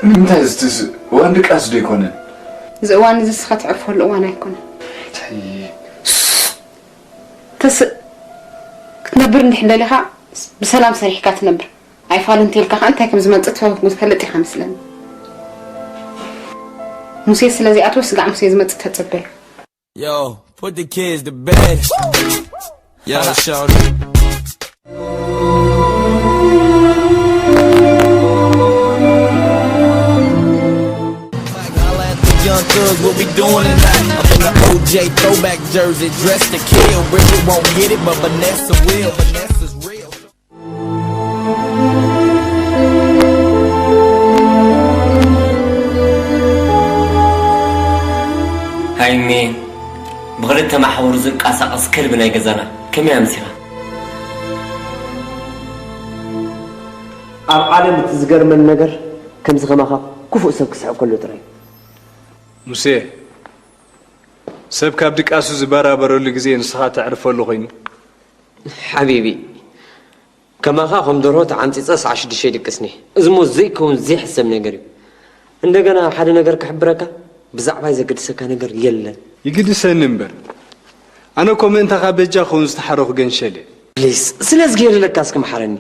ንምንታይ እዚ ትስእ? እዋን ድቃስ ዶ ኣይኮነን? እዚ እዋን እዚ ንስኻ ተዕርፈሉ እዋን ኣይኮነን። ተስእ። ክትነብር እንድሕር ደሊኻ ብሰላም ሰሪሕካ ትነብር። ኣይፋልን እንተልካ ከኣ እንታይ ከም ዝመጽእ ትፈልጥ ኢኻ መስለኒ። ሙሴ ስለዚኣትዎ ስጋዕ ሙሴ ዝመጽእ ተጸበዩ። Yo, put the kids to bed. Yo, shorty. Like, holla at the young thugs, what we doing tonight? I'm in the O J throwback jersey, dressed to kill. Bridget won't get it, but Vanessa will. Vanessa's real. ሃይሚ፣ ብኽልተ ማሕበሩ ዝንቀሳቐስ ከልቢ ናይ ገዛና ከመይ ኣምሲኻ? ኣብ ዓለም እቲ ዝገርመኒ ነገር ከምዚ ከማኻ ክፉእ ሰብ ክስሕቕ ከሎ ጥራይ እዩ። ሙሴ፣ ሰብ ካብ ድቃሱ ዝበራበረሉ ግዜ ንስኻ ተዕርፈሉ ኮይኑ። ሓቢቢ፣ ከማኻ ከም ደርሆ ተዓምጺጸ ሰዓት ሽዱሽተ ይድቅስኒ። እዚ እሞ ዘይከውን ዘይሕሰብ ነገር እዩ። እንደገና ሓደ ነገር ክሕብረካ፣ ብዛዕባይ ዘገድሰካ ነገር የለን። ይግድሰኒ እምበር፣ ኣነ እኮ ምእንታኻ በጃ ክኸውን ዝተሓረኹ ገንሸል እየ። ፕሊስ፣ ስለዚ ገይረ ኢለካ እስኪ መሓረኒ።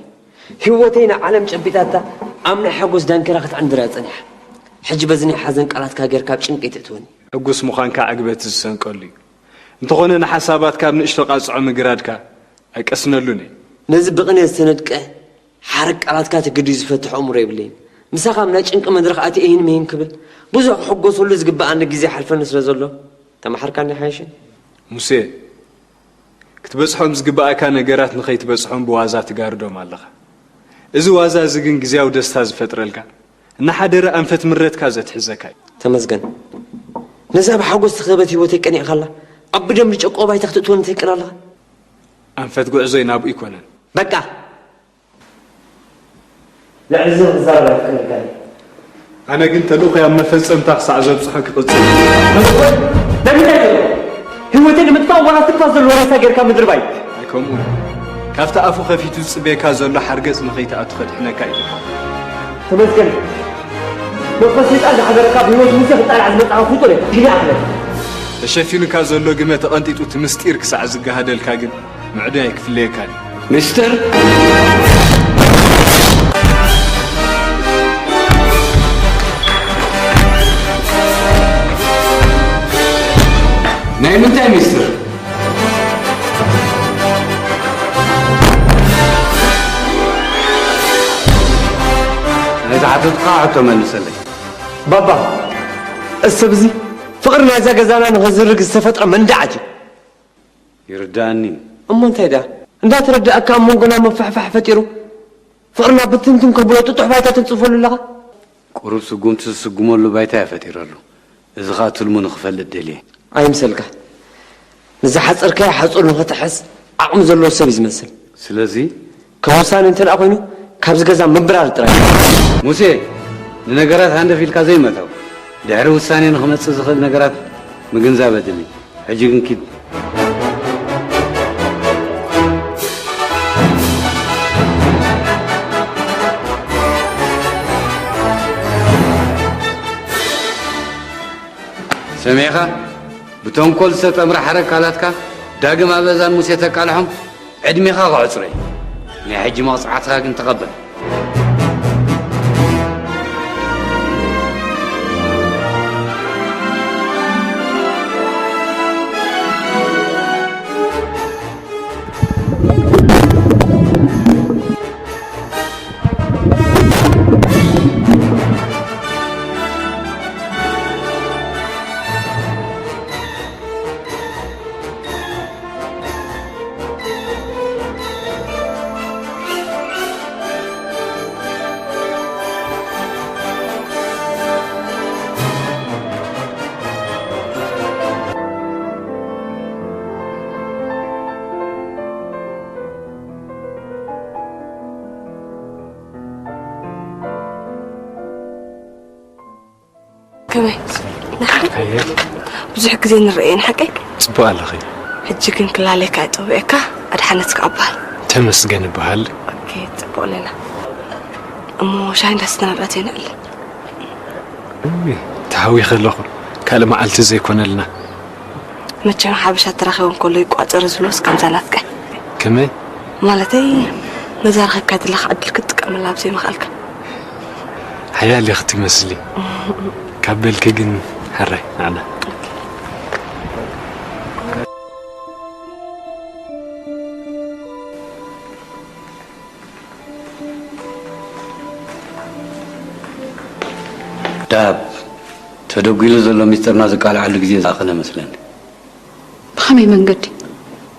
ህይወተይ ንዓለም ጨቢጣታ ኣብ ናይ ሓጎስ ዳንኬራ ክትዕንድር እያ ጸኒሓ። ሕጂ በዚ ናይ ሓዘን ቃላትካ ጌርካ ኣብ ጭንቂ ተእትወኒ። ሕጉስ ምዃንካ ዕግበት ዝሰንቀሉ እዩ። እንተኾነ ንሓሳባትካ ኣብ ንእሽቶ ቃጽዖ ምግዳድካ ኣይቀስነሉን እየ። ነዚ ብቕንየት ዝተነድቀ ሓረግ ቃላትካ ተገዲዱ ዝፈትሕ ኣእምሮ የብለይን። ምሳኻ ኣብ ናይ ጭንቂ መድረኽ ኣትየ እሂን ምሂን ክብል ብዙሕ ክሕጎሰሉ ዝግብኣኒ ግዜ ይሓልፈኒ ስለ ዘሎ ተማሓርካኒ ይሓይሽን። ሙሴ፣ ክትበጽሖም ዝግብኣካ ነገራት ንኸይትበጽሖም ብዋዛ ትጋርዶም ኣለኻ። እዚ ዋዛ እዚ ግን ግዝያዊ ደስታ ዝፈጥረልካ፣ እናሓደረ ኣንፈት ምረትካ ዘትሕዘካ እዩ። ተመስገን። ነዛ ብሓጎስ ዝተኸበበት ህይወተይ ቀኒእካላ፣ ኣብ ብደም ዝጨቆ ባይታ ክትእትወኒ ትህቅን ኣለኻ። ኣንፈት ጉዕዞይ ናብኡ ኣይኮነን። በቃ። ልዕሊ እዚ ክዛረብ ኣይፍቀደልካን እዩ። ኣነ ግን ተልእኾይ ኣብ መፈጸምታ ክሳዕ ዘብጽሖ ክቕጽል። መዝኮይ፣ ናይ ምንታይ ዘሎ? ህይወተይ ንምጥፋእ ዋላ ትንፋስ ዘለዎ ሬሳ ጌርካ ምድርባይ። ኣይከምኡን። ካብቲ ኣፉ ከፊቱ ዝጽበየካ ዘሎ ሓርገጽ ንኸይትኣቱ ከድሕነካ እዩ። ተመስገን። መንፈስ ሰይጣን ዝሓደረካ ብህይወት ሙሴ ክጣልዓ ዝመጽኣ ፍጡር እየ። ግን ይኣኽለካ። ተሸፊኑካ ዘሎ ግመ ተቐንጢጡ እቲ ምስጢር ክሳዕ ዝገሃደልካ ግን ምዕዶ ኣይክፍለየካን እዩ። ሚስተር፣ ናይ ምንታይ ሚስተር? ናይ ዝሓተትካ ሕቶ መልሰለይ። ባባ፣ እዚ ሰብ እዚ ፍቕሪ ናይዛ ገዛና ንኽዝርግ ዝተፈጥረ መንደዓት እዩ። ይርዳእኒ። እሞ እንታይ ደኣ? እንዳተረዳእካ ኣብ መንጎና ምፍሕፋሕ ፈጢሩ፣ ፍቕርና ብትንትን ከብሎ ጥጡሕ ባይታ ተንጽፈሉ ኣለኻ? ቁሩብ ስጉምቲ ዝስጉመሉ ባይታ እየ ፈጢረሉ። እዚ ኸኣ ትልሙ ንኽፈልጥ ደልየ። ኣይምሰልካ። ንዝሓጸርካዮ ሓጹር ንኽትሕዝ ዓቕሚ ዘለዎ ሰብ እዩ ዝመስል። ስለዚ? ከም ውሳኔ እንተ ደኣ ኮይኑ፣ ካብዚ ገዛ ምብራር ጥራይ። ሙሴ፣ ንነገራት ሃንደፍ ኢልካ ዘይመታው። ድሕሪ ውሳኔ ንኽመጽእ ዝኽእል ነገራት ምግንዛብ ኣድሊ። ሕጂ ግን ኪድ። ሰሚዕኻ? ብተንኮል ዝተጠምረ ሓረግ ቃላትካ ዳግም ኣብ ኣእዛን ሙሴ ተቃልሖም ዕድሜኻ ክዕጽሮ እዩ። ናይ ሕጂ መቕጻዕትኻ ግን ተቐበል። ከመይ? ደሓን? ኣየ። ብዙሕ ግዜ ንረኣየን ሓቀይ? ጽቡቕ ኣለኺ። ሕጂ ግን ክላለየካ እየ ጸዊዐካ፣ ኣድሓነትካ እበሃል። ተመስገን እበሃል። ኦኬ፣ ጽቡቕ ሌላ። እሞ ሻሂ እንዳስተናዳእቲ ነዕልል። እይ፣ ተሃዊኸ ኣለኹ። ካልእ መዓልቲ ዘይኮነልና። መቸም ሓበሻ ተራኺቦም ከሎ ይቋጸር ዝብሎስ ከምዛ ናትካ። ከመይ? ማለተይ፣ ነዛ ረኸብካ ዘለኻ ዕድል ክትጥቀመላ ኣብ ዘይምኽኣልካ። ሓያል ኢኺ ትመስሊ። ካብ በልኪ ግን ሕራይ፣ ንዓና። ዳብ፣ ተደጒሉ ዘሎ ሚስጥርና ዝቃልዓሉ ግዜ ዝኣኸለ መስለኒ። ብኸመይ መንገዲ?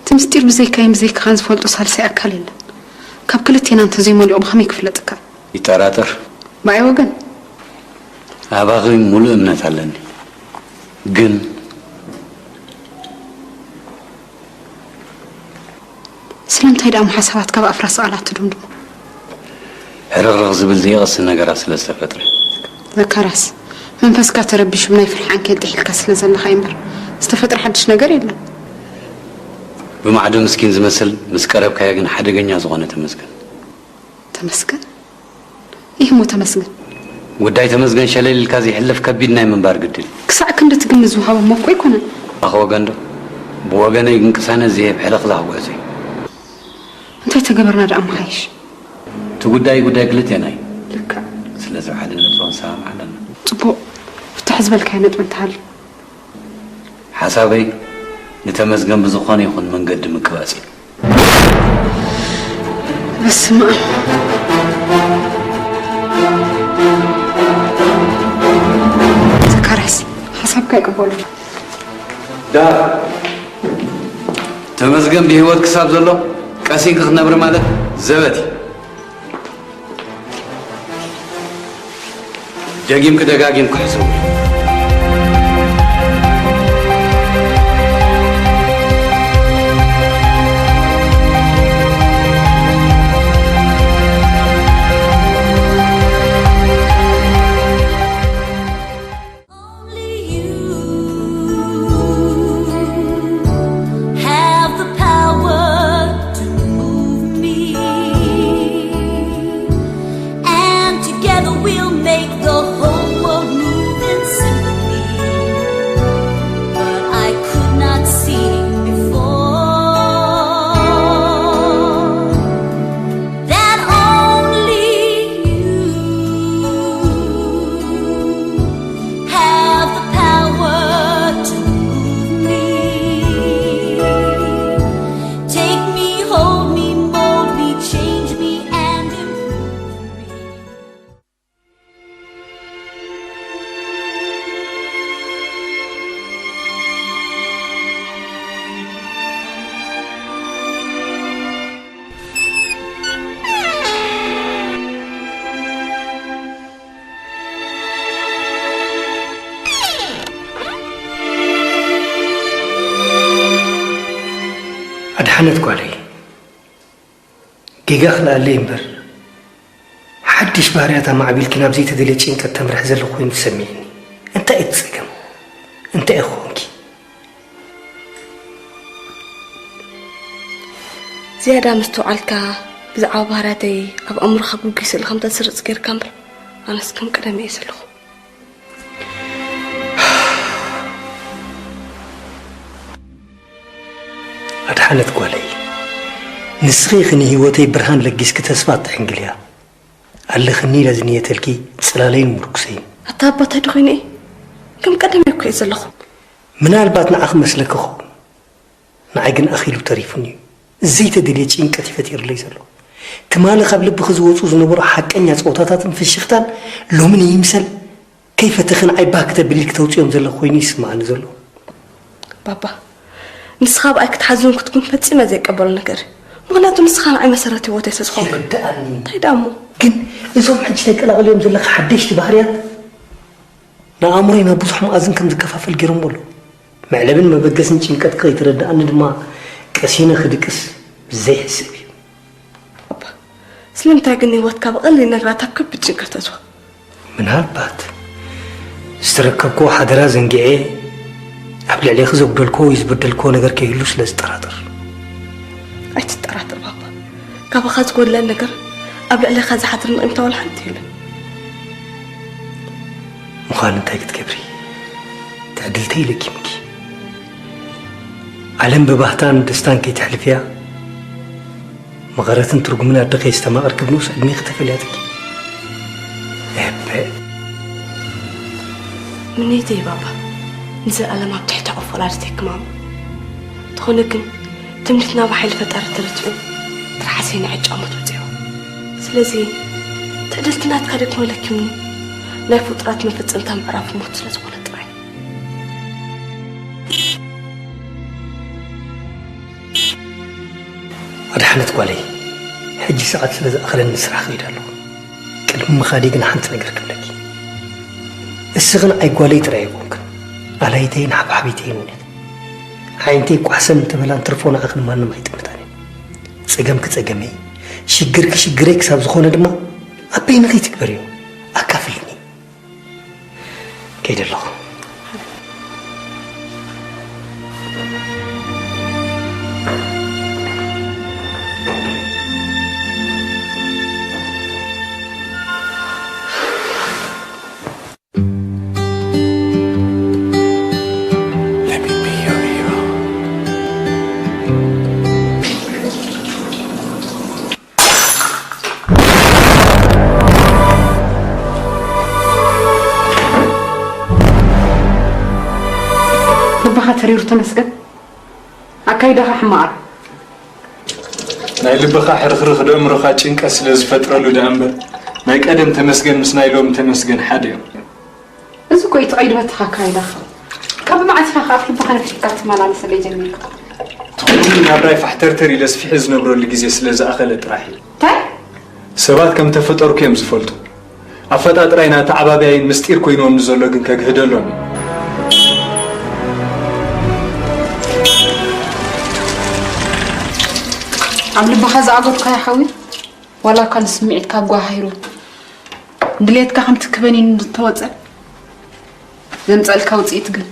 እቲ ምስጢር ብዘይካይን ብዘይካኻን ዝፈልጦ ሳልሳይ ኣካል የለን። ካብ ክልቴና እንተዘይመሊቑ ብኸመይ ክፍለጥ ይከኣል? ይጠራጠር። ብኣይ ወገን? ኣባኺ ሙሉእ እምነት ኣለኒ። ግን ስለምንታይ ደኣ እሞ ሓሳባት ካብ ኣፍራስ ቃላት ትድምድሞ? ሕርቕርቕ ዝብል ዘየቕስን ነገራት ስለ ዝተፈጥረ። ዘካርያስ፣ መንፈስካ ተረቢሹ ብናይ ፍርሒ ዓንኬል ጥሒልካ ስለ ዘለኻ እምበር ዝተፈጥረ ሓድሽ ነገር የለን። ብማዕዶ ምስኪን ዝመስል ምስ ቀረብካዮ ግን ሓደገኛ ዝኾነ ተመስገን። ተመስገን? ይህ እሞ ተመስገን። ጉዳይ ተመስገን ሸለል ኢልካ ዘይሕለፍ ከቢድ ናይ ምንባር ግድል። ክሳዕ ክንዲ እቲ ግምት ዝወሃቦ እሞ እኮ ኣይኮነን። ኣኸ ወገን ዶ? ብወገነይ ግን ቅሳነት ዝህብ ሕልኽ ዛህ ጉዕዞ እዩ። እንታይ ተገበርና ደኣ ምሓይሽ? እቲ ጉዳይ ጉዳይ ክልቴና እዩ። ልክዕ። ስለዚ ብሓደ ነጥቢ ክንሰማማዕ ኣለና። ጽቡቕ። ፍታሕ ዝበልካዮ ነጥቢ እንተሃልዩ? ሓሳበይ ንተመስገን ብዝኾነ ይኹን መንገዲ ምቅባጽ እዩ። በስመ ኣብ። ዘካርያስ፣ ሓሳብካ ይቅበሎ። ዳር፣ ተመስገን ብህይወት ክሳብ ዘሎ ቀሲንኪ ክትነብሪ ማለት ዘበት እዩ። ደጊምኪ ደጋጊምኪ ሕሰብሉ። Only you have the power to move me, and together we'll make the whole world move in sympathy. But I could not see before that only you have the power to move me. Take me, hold me, mold me, change me, and improve me. ኣድሓነት ጓለይ፣ ጌጋ ክልኣለይ እምበር፣ ሓድሽ ባህርያት ኣማዕቢልኪ ናብ ዘይተደልየ ጭንቀት ተምርሒ ዘለኹ ኮይኑ ተሰሚዕኒ። እንታይ እዩ እቲ ጸገም? እንታይ እዩ ክኾንኪ? ዝያዳ ምስትውዓልካ ብዛዕባ ባህርያተይ ኣብ ኣእምሮኻ ግጉይ ስእሊ ከም ተስርጽ ጌርካ እምበር፣ ኣነስ ከም ቀደም እየ ዘለኹ። ኣድሓነት ጓለይ፣ ንስኺ ኢኺ ንህይወተይ ብርሃን ለጊስኪ ተስፋ እትሕንግልያ። ኣለኽኒ ኢለ ዝንየተልኪ ጽላለይን ምርኩሰይን። ኣታ ኣባታይ ዶ ኮይነ እየ? ከም ቀደም እኮ እየ ዘለኹ። ምናልባት ንዓኺ መስለኪ ክኸውን፣ ንዓይ ግን ኣኺሉ ተሪፉኒ እዩ። ዘይተደልየ ጭንቀት እዩ ፈጢርለይ ዘሎ። ትማሊ ካብ ልብኺ ዝወጹ ዝነበሩ ሓቀኛ ጸወታታትን ፍሽኽታን ሎሚ ንይምሰል ከይፈተኺ ንዓይ ባህ ክተብሊ ክተውጽኦም ዘለኺ ኮይኑ ይስምዓኒ ዘሎ። ባባ፣ ንስኻ ብኣይ ክትሓዝን ክትኩን ፈጺመ ዘይቀበሎ ነገር እዩ። ምኽንያቱ ንስኻ ንዓይ መሰረት ህይወተይ ስለ ዝኾንካ። ይርድኣኒ። እንታይ ደኣ እሞ? ግን እዞም ሕጂ ተቀላቕልዮም ዘለኻ ሓደሽቲ ባህርያት ንኣእምሮይ ናብ ብዙሕ መኣዝን ከም ዝከፋፈል ገይሮምዎ ኣለዉ። መዕለብን መበገስን ጭንቀትኪ ከይተረድኣኒ ድማ ቀሲነ ክድቅስ ዘይሕሰብ እዩ። ስለምንታይ ግን ንህይወትካ ብቐሊል ነገራት ኣብ ከቢድ ጭንቀት ተእትዋ? ምናልባት ዝተረከብክዎ ሓደራ ዘንጊዐ ኣብ ልዕሌኺ ዘጉደልክዎ ወይ ዝበደልክዎ ነገር ከይህሉ ስለ ዝጠራጠር። ኣይትጠራጠር ባባ፣ ካባኻ ዝጎድለኒ ነገር ኣብ ልዕሌኻ ዝሓድር ንቕምታ ዋላ ሓንቲ የለን። እሞ ምዃን እንታይ ክትገብሪ? ትዕድልተይ ኢለኪምኪ። ዓለም ብባህታን ደስታን ከይተሕልፍያ፣ መቐረትን ትርጉምን ኣደኺ ዝተማቐርኪ ብንኡስ ዕድሜኺ ተፈልያትኪ። ኤበ። ምንየተይ ባባ፣ ንዘለኣለም ኣብ ትሕቲ ዕቑፍ ወላዲተይ ክማም። እንተኾነ ግን ትምኒትና ብሓይሊ ፈጣሪ ተረቲዑ ትርሓሰይ ናይ ዕጫ ሞት በጺሑ። ስለዚ ትዕድልቲ ናትካ ደክሞ ለኪምኒ ናይ ፍጡራት መፈጸምታ ምዕራፍ ሞት ስለ ዝኾነ ጥራይ። ኣድሓነት ጓለይ፣ ሕጂ ሰዓት ስለ ዝኣኸለኒ ስራሕ ክኸይድ ኣለኹ። ቅድሚ ምኻደይ ግን ሓንቲ ነገር ክብለኪ። እስኺ ንዓይ ጓለይ ጥራይ ኣይኮንክን፣ ኣላይተይን ሓብሓቢተይን እውን ኢኺ። ሓይንተይ ቋሕሰም እንተበላ እንትርፎ ንዓኺ ንማንም ኣይጥምታን እዩ። ጸገምኪ ጸገመይ፣ ሽግርኪ ሽግረይ ክሳብ ዝኾነ ድማ ኣብ በይንኺ ትግበርዮ። ኣካፍልኒ። ከይደ ኣለኹ። ልብኻ ተሪሩ ተመስገን። ኣካይዳኻ ሕማቕ። ናይ ልብኻ ሕርኽርኽ ዶ እምሮኻ ጭንቀት ስለ ዝፈጥረሉ ደኣ እምበር፣ ናይ ቀደም ተመስገን ምስ ናይ ሎሚ ተመስገን ሓደ እዮም። እዚ እኮ እዩ እቲ ቀይዲ በትኻ ኣካይዳኻ። ካብ መዓስ ኢኻ ከኣ ኣብ ልብኻ ነፊሕካ ትመላለሰለይ ጀሚርካ? ትኹሉኒ ናብራይ ፋሕተርተር ኢለ ስፊሐ ዝነብረሉ ግዜ ስለ ዝኣኸለ ጥራሕ እዩ። እንታይ? ሰባት ከም ተፈጠርኩ እዮም ዝፈልጡ። ኣፈጣጥራይን ኣተዓባብያይን ምስጢር ኮይንዎም ንዘሎ ግን ከግህደሎም እዩ። ኣብ ልብኻ ዝኣጎድካዮ ሓዊ ዋላ እኳ ንስምዒትካ ኣጓሃሂሩ ንድሌትካ ከምቲ ክበን ኢሉ እንተወጸ፣ ዘምጸልካ ውጽኢት ግን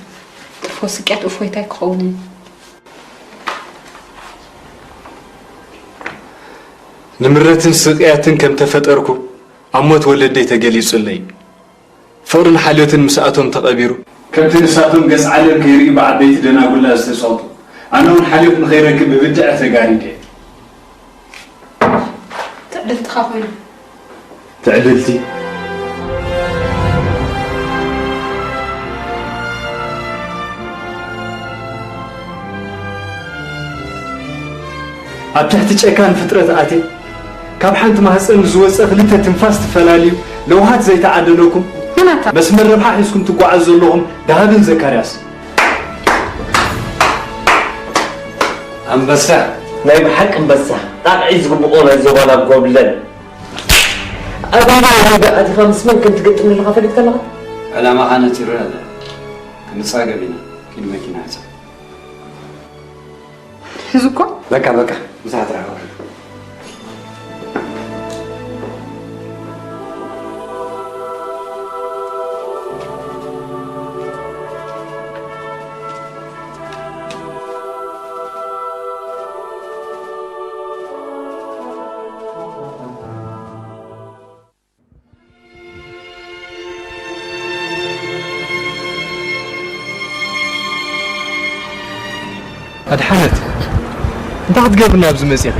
ትርፎ ስቅያት እፎይታይ ክኸውን እዩ። ንምረትን ስቅያትን ከም ተፈጠርኩ ኣብ ሞት ወለደይ ተገሊጹለይ። ፍቕርን ሓልዮትን ምስኣቶም ተቐቢሩ። ከምቲ ንሳቶም ገጽ ዓለም ከይርእዩ ብዓበይቲ ደናጉላ ዝተጸቕጡ፣ ኣነ እውን ሓልዮት ንኸይረክብ ብብድዐ ተጋሪደ። ትዕድልትኻ ኮይኑ። ትዕድልቲ። ኣብ ትሕቲ ጨካን ፍጥረት ኣትየ፣ ካብ ሓንቲ ማህጸን ዝወጸ ክልተ ትንፋስ ትፈላልዩ ለውሃት ዘይተዓደለኩም፣ መን ኣታ? መስመር ረብሓ ሒዝኩም ትጓዓዙ ዘለኹም ደሃብን ዘካርያስ። ኣንበሳ፣ ናይ ብሓቂ ኣንበሳ፣ ጣቕዒ ዝግብኦ ናይዚ ጓል ጎብለል። ኣባና ወዲ ኣቲኻ ምስ መን ከም ትገጥም ዘለኻ ፈሊጥካ ኣለኻ? ዕላማኻ ነጺሩ ኣለ። ክንጻገም ኢና። ኪድ መኪና ሕጸብ። ሕዚ እኮ በቃ፣ በቃ፣ ምሳሕ ትረኸቡ። ኣድሓነት፣ እንታይ ክትገብርና ኣብዚ መጺኺ?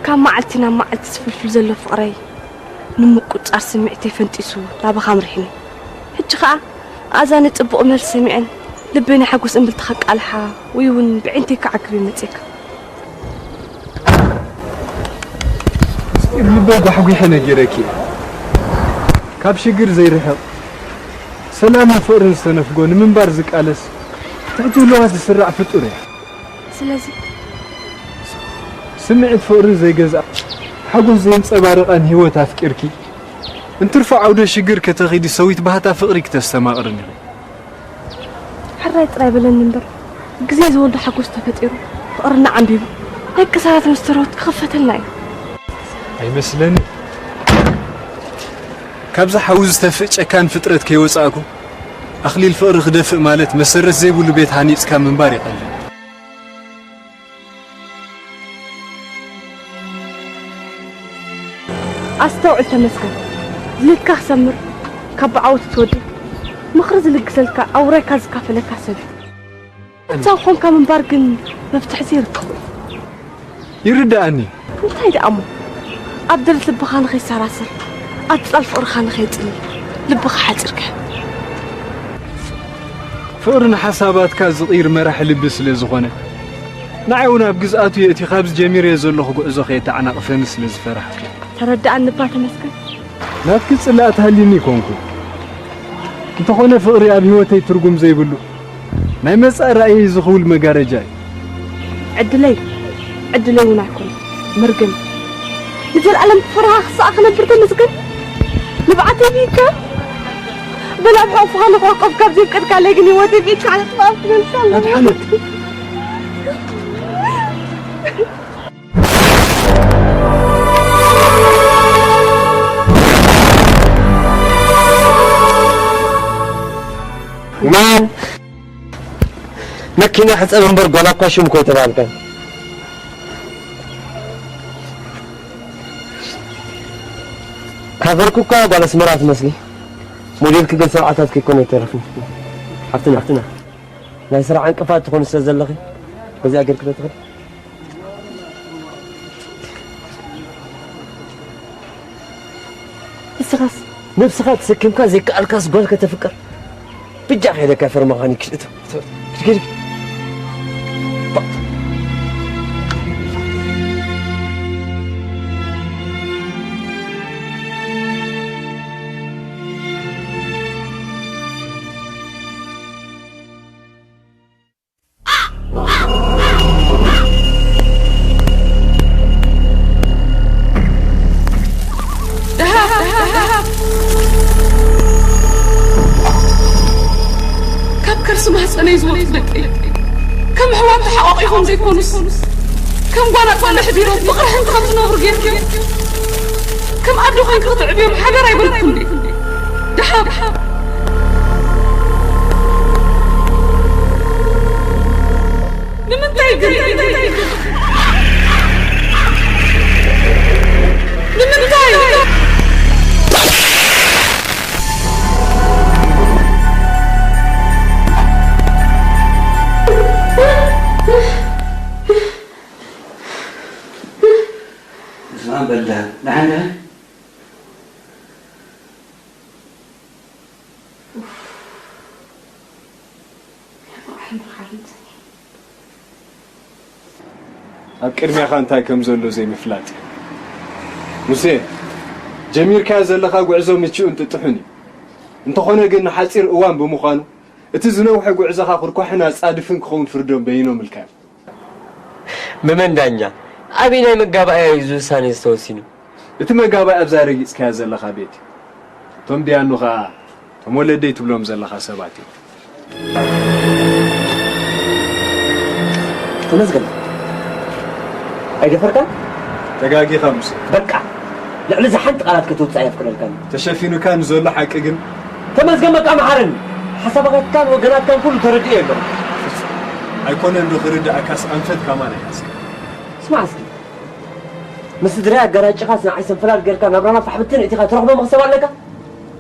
ካብ መዓልቲ ናብ መዓልቲ ዝፍልፍል ዘሎ ፍቕረይ ንምቁጽጻር ስምዒተይ ፈንጢሱ ናባኻ ኣምሪሕኒ። ሕጂ ኸኣ ኣዛኒ ጽቡቕ መልሲ ሰሚዐን ልበይ ናይ ሓጎስ እምብልታ ከቃልሓ ወይ እውን ብዒንተይ ክዓግብ እየ መጺእካ። ምስጢር ልበይ ጓሕጒሐ ነጊረኪ። ካብ ሽግር ዘይርሕቕ፣ ሰላምን ፍቕርን ዝተነፍጎ፣ ንምንባር ዝቃለስ፣ ትሕቲ ህልዋት ዝስራዕ ፍጡር እየ። ስለዚ ስምዒት ፍቕሪ ዘይገዝኣ፣ ሓጎስ ዘየንጸባርቓን ህይወት ኣፍቂርኪ፣ እንትርፎ ዓውደ ሽግር ከተኺዲ ሰዊት ባህታ ፍቕሪ ክተስተማቕርኒ ኢኺ። ሕራይ ጥራይ በለኒ እምበር፣ ግዜ ዝወልዶ ሓጎስ ተፈጢሩ፣ ፍቕርና ዓምቢቡ፣ ደቂ ሰባት ምስ ተረውት ክኽፈተልና እዩ። ኣይመስለኒ። ካብዚ ሓዊ ዝተፍእ ጨካን ፍጥረት ከይወጻእኩ፣ ኣኽሊል ፍቕሪ ክደፍእ ማለት መሰረት ዘይብሉ ቤት ሃኒጽካ ምንባር ይቐልል። ኣስተውዕል ተመስገን፣ ድሌትካ ክሰምር፣ ካብ ብዓወት ትወድእ፣ ምኽሪ ዝልግሰልካ፣ ኣውራይካ ዝካፈለካ ሰብ እዩ። ሓንሳብ ኾንካ ምንባር ግን መፍትሒ ዘይርከቦ እዩ። ይርድኣኒ። እንታይ ደኣ እሞ? ኣብ ደረት ልብኻ ንኸይሰራሰር፣ ኣብ ጽላል ፍቕርኻ ንኸይጽልል፣ ልብኻ ሓጺር ክሕብ። ፍቕሪ ንሓሳባትካ ዝቕይር መራሒ ልቢ ስለ ዝኾነ፣ ንዓይ እውን ኣብ ግዝኣቱ የእትዩ ካብዚ ጀሚረዮ ዘለኹ ጉዕዞ ከየተዓናቕፈኒ ስለ ዝፈራሕኩ። ተረድኣኒ እባ ተመስገን። ናትኪ ጽላእ ተሃልዩኒ ኣይኮንኩን። እንተኾነ ፍቕሪ ኣብ ህይወተይ ትርጉም ዘይብሉ ናይ መጻኢ ራእየይ ዝኽውል መጋረጃ እዩ። ዕድለይ፣ ዕድለይ እውን ኣይኮነን። መርገም። ንዘለኣለም ፍርሃ ክሳዕ ክነብር ተመስገን። ንብዓተይ ብኢድካ። በል ኣብ ሕቑፍኻ ንኽዕቆብ ካብ ዘፍቀድካለይ ግን ህይወተይ ብኢድካ ኣነጥፍኣ ክብለልካ ኣለኹ። ኣድሓነት። ማን? መኪና ሕጸብ እምበር ጓል እኳ ሽም እኮ ኣይተባህልካን። ካፈርኩ እኳ ጓል ኣስመራ ትመስሊ። ሞዴልኪ ግን ሰብዓታት ከይኮነ ኣይተረፍን። ሓፍትና፣ ሓፍትና፣ ናይ ስራሕ ዕንቅፋት ትኾኒ ስለ ዘለኺ በዚኣ ጌርኪ ዶ ትኽእሊ? ንስኻስ ነብስኻ ተሰኪምካ ዘይከኣልካስ ጓል ከተፍቅር? ብጃኻ ኢለካ ፈርማኻኒ ክሽእቶ። ክድ፣ ክድ፣ ክድ። ደሃብ፣ ደሃብ፣ ደሃብ። ካብ ከርሲ ማህፀነይ ዝወፁ ደቀይ ከም ኣሕዋት ተሓቋቒፎም ዘይኮኑስ፣ ከም ጓና ቆልሕ ቢሮ ብቕርሕንቲ ከም ዝነብሩ ጌርክዮም። ከም ኣደ ኮይንኪ ክትዕብዮም ሓደራ ኣይበልኩን ድየ? ደሃብ። ንምንታይ ግን? ንምንታይ? ስማዕ በል ደሃብ፣ ደሓን ዲኻ? ኣብ ቅድሚያኻ እንታይ ከም ዘሎ ዘይምፍላጥ እዩ። ሙሴ፣ ጀሚርካዮ ዘለኻ ጉዕዞ ምቹእን ጥጡሕን እዩ። እንተኾነ ግን ንሓጺር እዋን ብምዃኑ፣ እቲ ዝነውሐ ጉዕዞኻ ኩርኳሕን ኣጻድፍን ክኸውን ፍርዶም በይኖምልካ እዮም። መመን ዳኛ፣ ኣበየናይ መጋባእያ እዩ እዚ ውሳኔ ዝተወሲኑ? እቲ መጋባእያ ኣብዛ ረጊጽካያ ዘለኻ ቤት እዩ። እቶም ደያኑ ኸኣ እቶም ወለደይ ትብሎም ዘለኻ ሰባት እዮም። ተመስገን። ኣይደፈርካን? ተጋጊኻ ሙሴ። በቃ። ልዕሊ እዚ ሓንቲ ቃላት ከተውጽእ ኣየፍቅደልካን። ተሸፊኑካ ንዘሎ ሓቂ ግን ተመስገን በቃ መሓረኒ። ሓሳባትካን ወገናትካን ኩሉ ተረዲኤ ኣለኹ። ኣይኮነን ዶ ክርድኣካስ ኣንፈት ካማን ኣይሓዝካን። ስማዕ እስኪ። ምስ ስድራይ ኣጋራጭኻስ ንዓይ ሰንፈላል ጌርካ ናብራና ፋሕ ብትን እቲኻ ትረኽቦ መኽሰብ ኣለካ?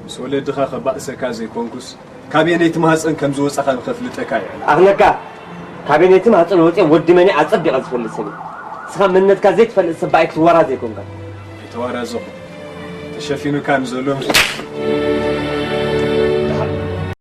ምስ ወለድኻ ከባእሰካ ዘይኮንኩስ ካበየነይቲ ማህፀን ከም ዝወፃኻ ንኸፍልጠካ እየ። ኣኽለካ፣ ካበየነይቲ ማህፀን ወፅየ ወዲ መን ኣፀቢቐ ዝፈልጥ ሰብ እየ። ንስኻ መንነትካ ዘይትፈልጥ ሰብ ብኣይ ክትወራዝ ዘይኮንካ። ኣይተዋራዘኹ። ተሸፊኑካ ንዘሎ